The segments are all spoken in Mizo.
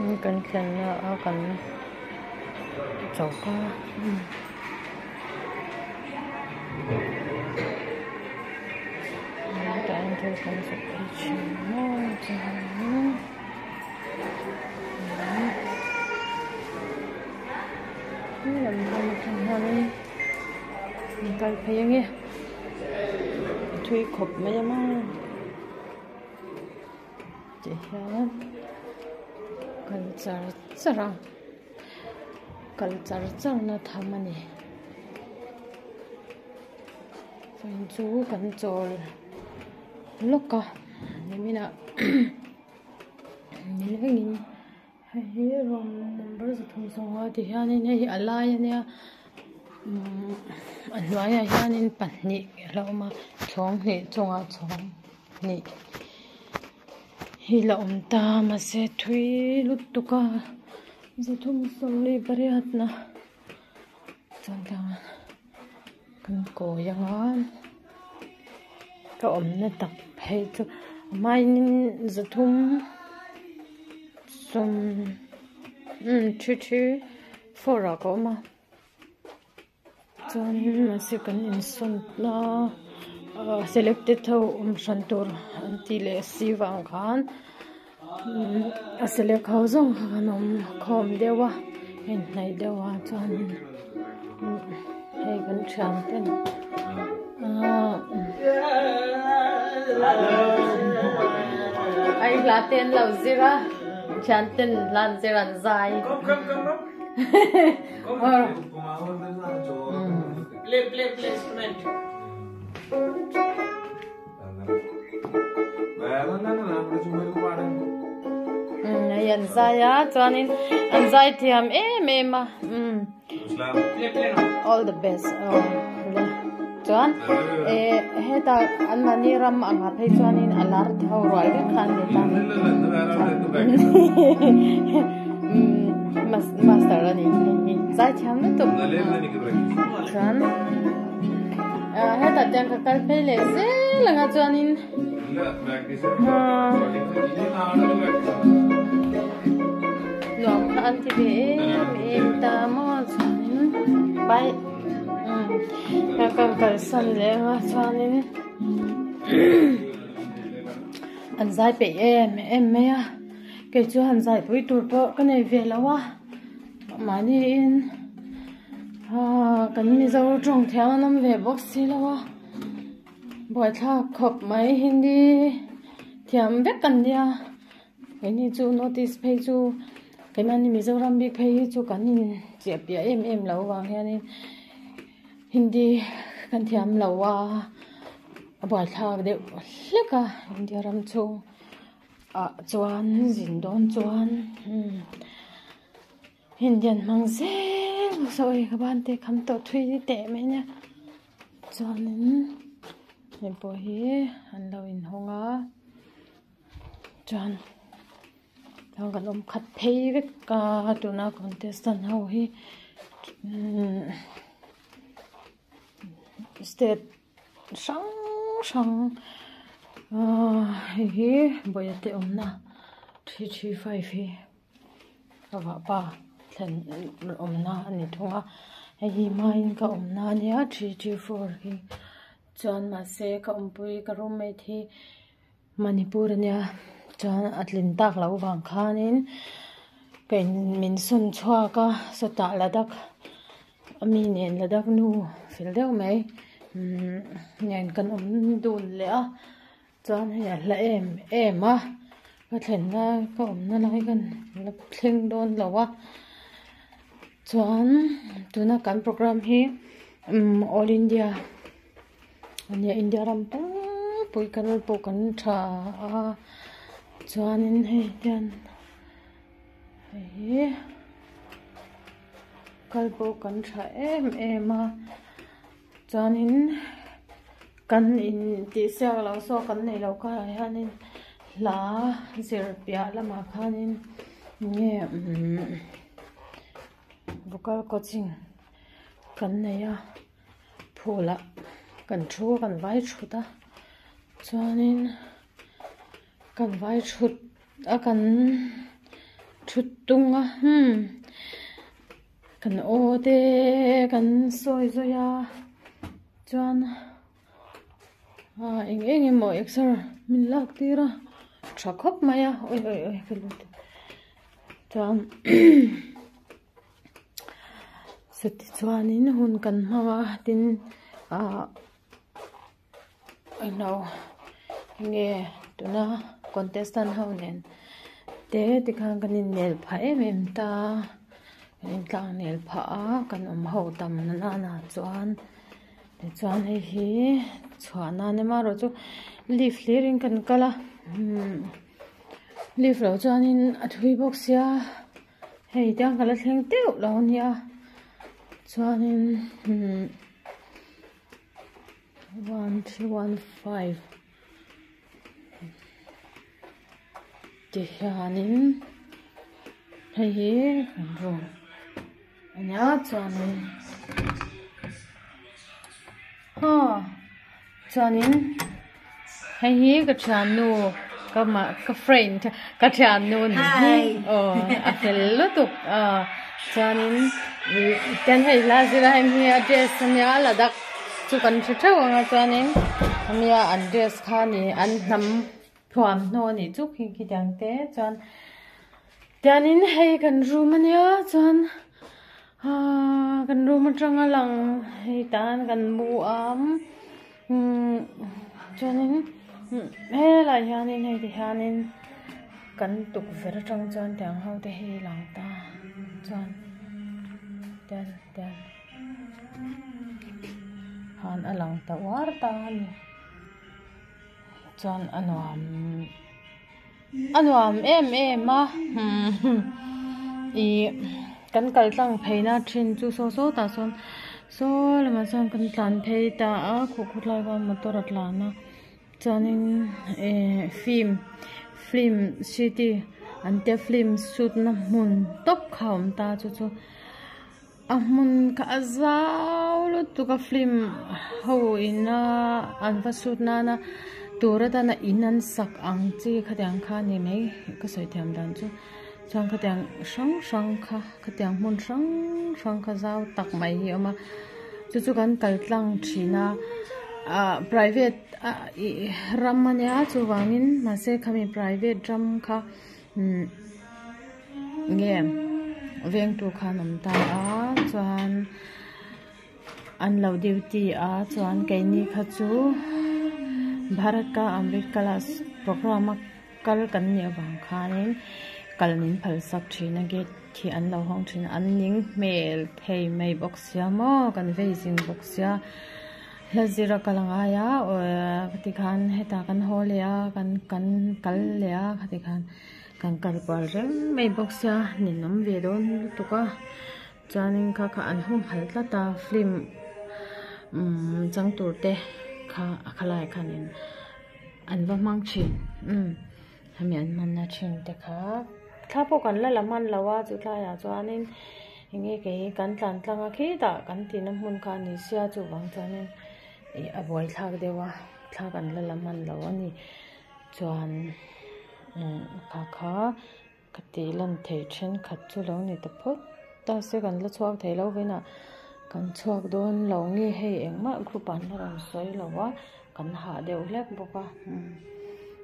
Kan thlenna a kan choka tah hian thil kan zuk phei thin maw chuanin helam atang hianin an kal phei ange thui khawp mai a maw. Tih hian kal char char a kal char char na tham a ni chuan chu kan chawl lawk a nimin ah nilengin hei hi room number 350 ti hianin hei hi a lai a nia umm a hnuaiah hianin pahnih a lo awm a chhawng hnih chungah chhawng hnih hi la awm ta mahse thui lutuk a 348 na chuan tah kan kawi anga ka awmna tak phei chu a hmain 300 umm 334 ah ka awm a. Chuanin mahse kan insawn a ah selected ho awm hran tur an tih leh si vang khan a select ho zawng kha kan awm khawm deuh a a inhnaih deuh a chuanin hei kan thian ten ah ai hla te an lo zir a thian ten hla an zir an zai. Play, play, play instrument. Hei an zai a chuanin an zai thiam em em a all the best chuan eh heta an mahni ram ang ah phei chuanin a lar tho rual vek kha an ni ta. Master a ni hei zaithiam lutuk chuan hetah chuan ka kal phei leh zel ang a chuanin nuam kha an ti ve em em ta maw chuanin pai ka kalsan leh ang a chuanin an zai peih em em mai a. Kei chu han zaipui tur pawh ka nei ve lo a, mahniin aaa kan Mizo tawng thiam an awm ve bawk si lo a, buaithlak khawp mai Hindi thiam vek an nia, keini chu North East phei chu keimahni Mizoram bik phei hi chu kan inchiah piah em em lo vang hianin Hindi kan thiam lo a, a buaithlak deuh hlek a India ram chhung. Ah chuan zin dawn chuan Indian hmang zel sawi ka ban te kham tawh thui teh mai nia chuanin hei pawh hi an lo inhawng a chuan kan awm khat phei vek a tuna contestant ho hi state. Hrang hrang ahh hei hi bawihte awmna 335 hi ka vahpa thlen awmna a ni thung a hei hi hmain ka awmna a nia 334 hi chuan mahse ka awmpui ka roommate hi Manipur a nia chuan a tlin tak loh vang khanin ka in min sawn chhuak a sawtah Ladakh a mi nen Ladakh nu fel deuh mai umm nen kan awm dun leh a chuan hei a hla em em a ka thlenna ka awmna lai ka la thleng dawn lo a chuan tuna kan programme hi umm all India. A nia India ram pumpui kal pawh kan tha a chuanin hei hian hei hi kal pawh kan tha em em a chuanin kan in tih siak loh saw kan neih loh karah hianin hla zir piah lamah khanin nge umm vocal coaching kan nei a. Phulah kan thu a kan vai thut a chuanin kan vai thut a kan. Thut tung a hmm kan aw te kan sawi zawi a chuan ah eng eng emaw exer min lak tir a tha khawp mai a awi awi awi ka lut chuan chutichuanin hun kan hmang a tin ah. Englo nge tuna contestant ho nen te tikhan kan innel phah em em ta kan intlang nel phah a kan awm ho tam nana chuan tichuan hei hi chhuah nan emarawh chu lift hlir in kan kal a umm lift loh chuanin a thui bawk sia hei tiang ka la thleng teuh lo ania chuanin umm. 1 3 1 5 ti hianin hei hi kan room a nia chuanin aw chuanin hei hi ka thiannu ka mah ka friend ka thiannu ni hi aw a fel lutuk aw chuanin tian hei hla zira heng hi a dress a nia ladakh. Chu kan hre theuh ang a chuanin nia an dress kha a ni an hnam thuamhnaw a nih chu khi khitiang te chuan tianin hei kan room a nia chuan ahh kan room atanga lang hei tan kan mu a umm chuanin helaiah hianin hei ti hianin kan tukverh atang chuan tiang ho te hi lang ta chuan tian tian. Han a lang ta uar ta a ni chuan a nuam a nuam em em a ihh kan kal tlang phei na thin chu saw saw tah sawn saw lamah sawn kan tlan phei ta a khuh khawt lai khan motor a tlan a chuanin ehh film film city an tia film shoot na hmun tawp kha a awm ta chu chu. A hmun kha a zau lutuk a film ho ina an va shoot nana tur atana in an sak ang chi khatiang kha a ni mai ka sawi thiam dan chu chuan khatiang hrang hrang kha khatiang hmun hrang hrang kha zau tak mai hi a awm a chu chu kan kal tlang thin a ah private ah ih ram ania chuvangin mahse khami private ram kha umm. Nge vengtu khan awm ta a chuan an lo duty a chuan keini kha chu Bharat ka Amrit kalash programme a kal kan nih avang khanin kal min phal sak thin a gate hi an lo hawng thin a an ning hmel thei mai bawk sia maw kan vei zing bawk sia hla zir a kal a ngai a aww tikhan hetah kan haw leh a kan kan kal leh a khati khan. Kan kal kual reng mai bawk sia ninawm ve dawn lutuk a chuanin kha kha an humhalh tlat a film umm chang tur te kha a khalai khanin an va hmang thin umm hemi an hmanna thin te kha thla pawh kan la la hman lo a chu tlaiah chuanin enge kei kan tlan tlang a khitah kan tihna hmun kha a ni sia chuvang chuanin ih a buaithlak deuh a thla kan la la hman lo a ni. Chuan kha kha ka tih lan theih thenkhat chu lo ni ta phawt ta se kan la chhuak thei lo vawiinah kan chhuak dawn lo nge hei engmah group ah an la rawn sawi lo a kan hah deuh hlek bawk a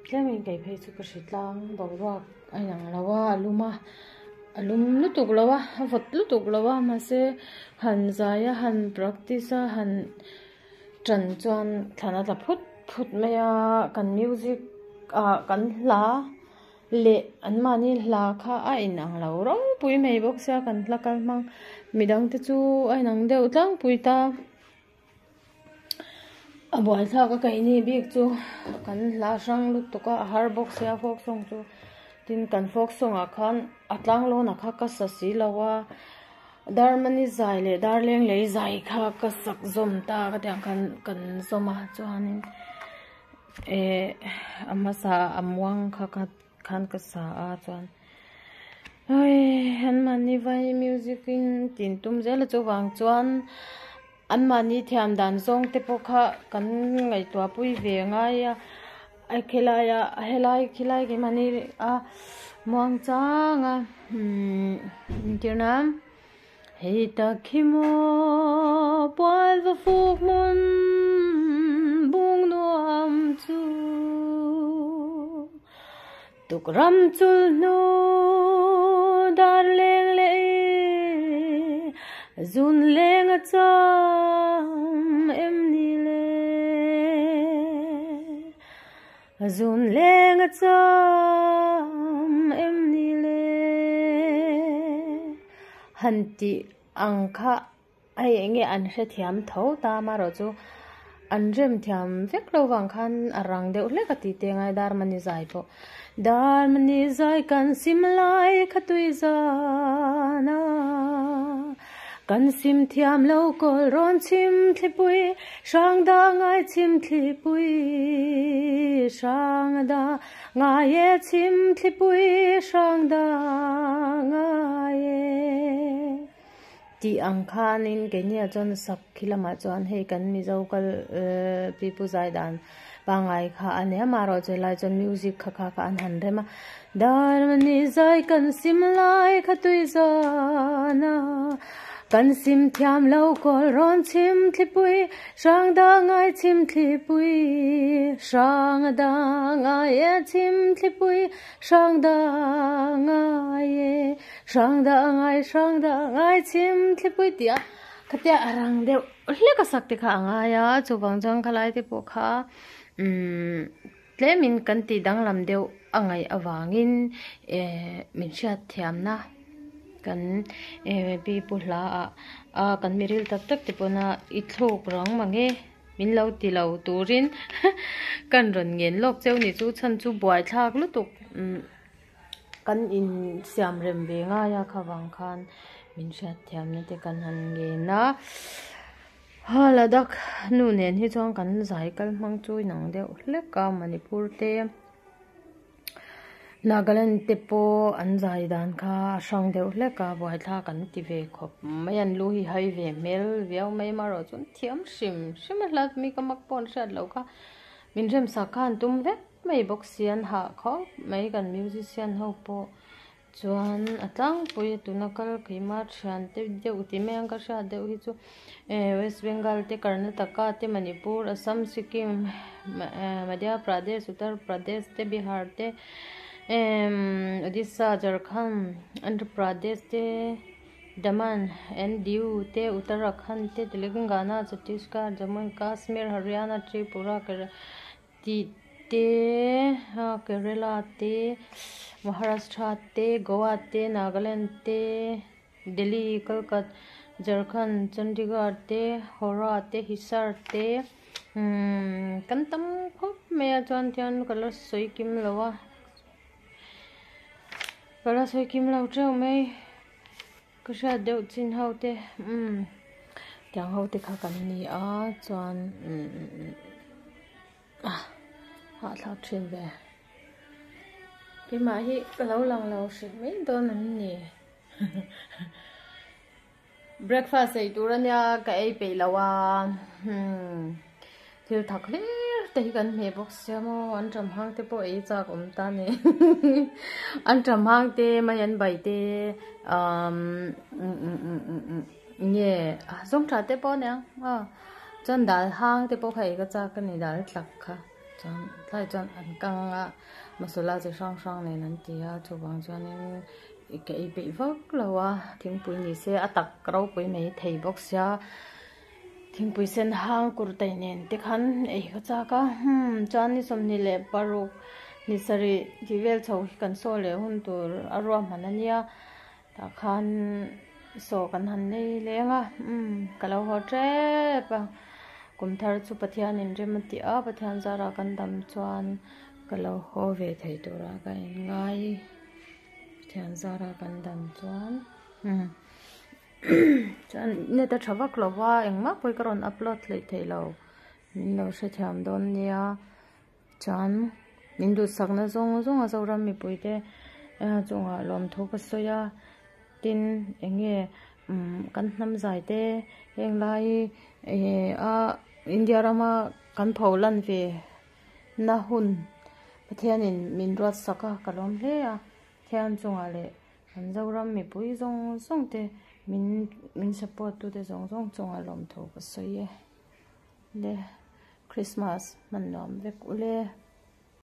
tlemin kei phei chu ka hre tlang boruak a inang lo a a lum a a lum lutuk lo a a vawt lutuk lo a mahse han zai a han practice a han. Ṭan chuan thlan a tla phut phut mai a kan music ah kan hla leh anmahni hla kha a inang lo ropui mai bawk sia kan hla kal hmang midang te chu a inang deuh tlangpui ta a buaithlak a keini bik chu kan hla hrang lutuk a a har bawk sia folk song chu tin kan folk song ah khan a tlanglawn ah kha ka sa si lo a. Darmani zai leh darleng lei zai kha ka sak zawm ta ka tiang khan kan zawm a chuanin eh a hmasa a muang kha kha khan ka sa a chuan hei anmahni vai music in tin tum zel a chuvang chuan anmahni thiam dan zawng te pawh kha kan ngaihtuah pui ve ngai a. Khilai ah helai khilai keimahni a muang chang a umm entir nan hei tak hi maw pual va fuk hmun bung nuam chu tuk ram chul hnu dar leng leh zun leng a cham em ni le. Zun leng a cham em ni le? Han tih ang kha hei eng nge an hrethiam tho ta amaherawh chu an rem thiam vek lo vang khan a rang deuh hlek a tih te ngai Darmani zai pawh Darmani zai kan sim lai kha tui zan a. Kan sim thiam lo kawl rawn chhim thlipui, hrang dah ngai chhim thlipui, hrang dah ngai e chhim thlipui, hrang dah ngai e. Tih ang khanin keiniah chuan sak khi lamah chuan hei kan Mizo kal pipu zai dan pangngai kha a nia amaherawh chu helai chuan music kha kha kha an han rem a Darmani zai kan sim lai kha tui zan a kan sim thiam lo kawl rawn chhim thlipui hrang dah ngai chhim thlipui hrang dah ngai e chhim thlipui hrang dah ngai e hrang dah ngai hrang dah ngai chhim thlipui tih a khatia a rang deuh hlek a sak te kha a ngai a chuvang chuan khalai te pawh kha umm Tlemin kan tih danglam deuh a ngaih avangin min hriat thiamna kan pi pu hla ah a kan miril tak tak te pawna i thluk rang mange min lo ti lo turin kan rawn ngen lawk cheu ni chu chhan chu buaithlak lutuk kan insiam rem ve ngai a kha vang khan min hriat thiamna te kan han ngen a. Ha Ladakh nu nen hi chuan kan zai kal hmang chu inang deuh hlek a Manipur te Nagaland te pawh an zai dan kha a hrang deuh hlek a buaithlak an ti ve khawp mai an lu hi hai ve hmel viau mai amaherawh chuan thiam hrim hrim a hla mi ka mak pawh an hriat loh kha min remsak kha an tum vek mai bawk si an hah khawp mai kan musician ho pawh. Chuan a tlangpui a tuna kal keimah thian te deuh tih mai ang ka hriat deuh hi chu eh West Bengal te Karnataka te Manipur Assam Sikkim Madhya Pradesh Uttar Pradesh te Bihar te emm Odisha Jharkhand Andhra Pradesh te Daman and Diu te Uttarakhand te Telangana Chhattisgarh Jammu and Kashmir Haryana Tripura Tih te, Kerala te, Maharashtra te, Goa te, Nagaland te, Delhi, Kolkata, Jharkhand, Chandigarh te, Howrah te, Hisar te umm kan tam khawp mai a chuan tian ka la sawi kim lo a ka la sawi kim lo teuh mai ka hriat deuh chin ho te umm tiang ho te kha kan ni a chuan umm. Hahthlak thin ve. Keimah hi ka lo lang lo hrilh mai dawn an ni. Breakfast ei tur ania ka ei peih lo a. Hmm. Thil thak hlir te hi kan hmeh bawk sia maw an ṭam hang te pawh ei chak awm ta ni. An ṭam hang te mai an bai te um nge zawng tha te pawh aniang aw chuan dal hang te pawh kha ei ka chak a ni dal tlak kha chuan tlai chuan an kang a masala chi hrang hrang nen an ti a chuvang chuanin ka ei peih vak lo a thingpui ni se a tak ropui mai thei bawk sia thingpui sen hang kurtai nen te khan ei ka chak a hmm chuan ni 26 ni sarih tih vel chho hi kan saw leh hun tur a ruahman ania. Tah khan saw kan han nei leng a umm ka lo haw tep a kum thar chu Pathianin rem a ti a Pathian zarah kan dam chuan ka lo haw ve thei tura ka inngai Pathian zarah kan dam chuan umm chuan net a tha vak lo va engmah pawh hi ka rawn upload hleih theih lo min lo hrethiam dawn nia. Chuan min duhsakna zawng zawng a Zoram mipuite chungah lawmthu ka sawi a, tin eng nge kan hnam zai te heng lai a India rama kan pho lan ve na hun. Pathianin min ruat sak a ka lawm hle a Pathian chungah leh kan Zoram mipui zawng zawng te min min support tute zawng zawng chungah lawmthu ka sawi e le Christmas hman nuam vek ule.